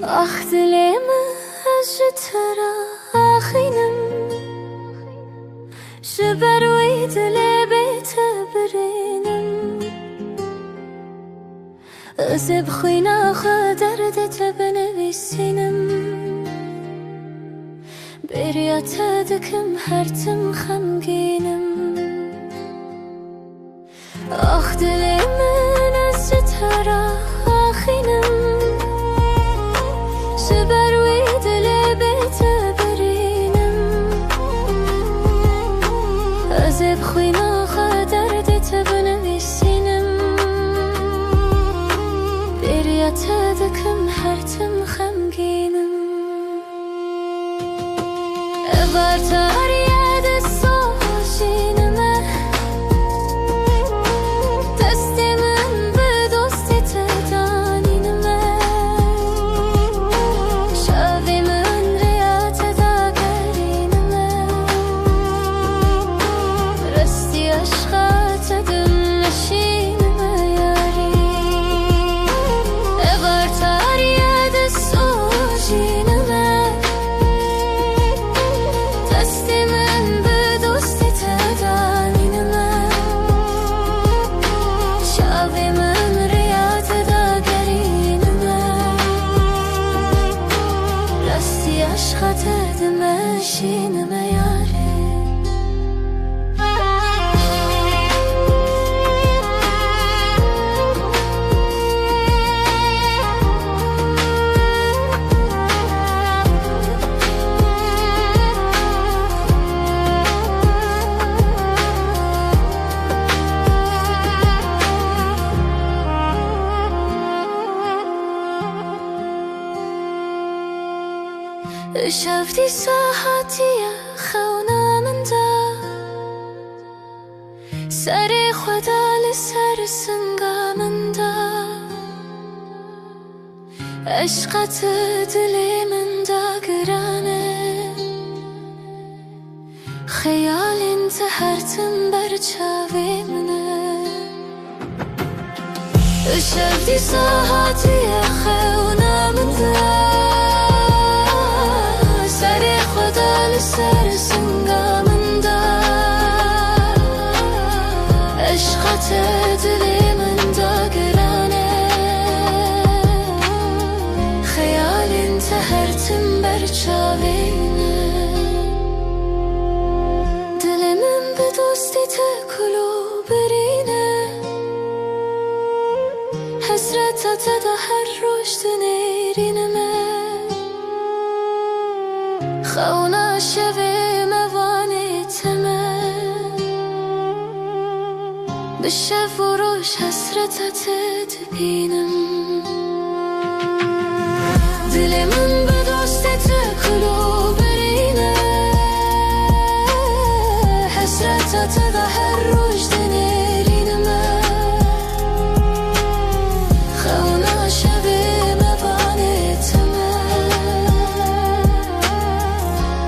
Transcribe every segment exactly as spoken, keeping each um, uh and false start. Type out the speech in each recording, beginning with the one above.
Ax dilê min, ez ji te re axînim, ji ber wî dilê bê te birînim. Ez ê bi xwîna xwe derdê te binivîsînim. Bêriya te dikim, her tim xemgîn im. Ax dilê min, ez ji te re axînim, ji ber wî dilê bê te birînim. Ez ê bi xwîna xwe derdê te binivîsînim. Bêriya te dikim, her tim xemgîn im. Ev artariye dest sojînime, destê min bi dostê te danînime. Çavê min rêya te dagerînime, restî eşqa te dimeşînime yarî. Ev artariye dest sojînime, destê min bi dostê te danînime. Çavê min rêya te dagerînime, restî eşqa te dimeşînime yarê. Şev dîsa hatiye xewna min de, serê xwe da li ser singa min de. Eşqa te dilê min de giran e, xeyalên te her tim ber çavê min e. Şev dîsa hatiye xewna min de, serê xwe da li ser singa min de. Eşqa te dilê min de giran e, xeyalên te her tim ber çavê min e. Dilê min bi dostê te kul û birîn e, hesreta te de her roj dinêrînime. Xewna şevê me vanê te me, bi şev û roj hesreta te dibînim. Dilê min bi dostê te kul û birîn e, hesreta te de her roj dinêrînime. Xewna şevê me vanê te me,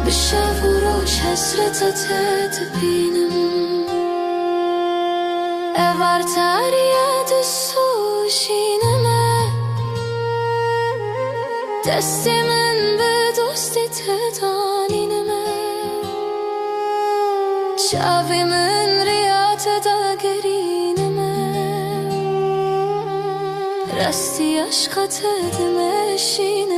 bi şev û roj hesreta te dibînim. Ev artariye dest sojînime, destê min bi dostê te danînime. Çavê min rêya te dagerînime, restî eşqa te dimeşînime.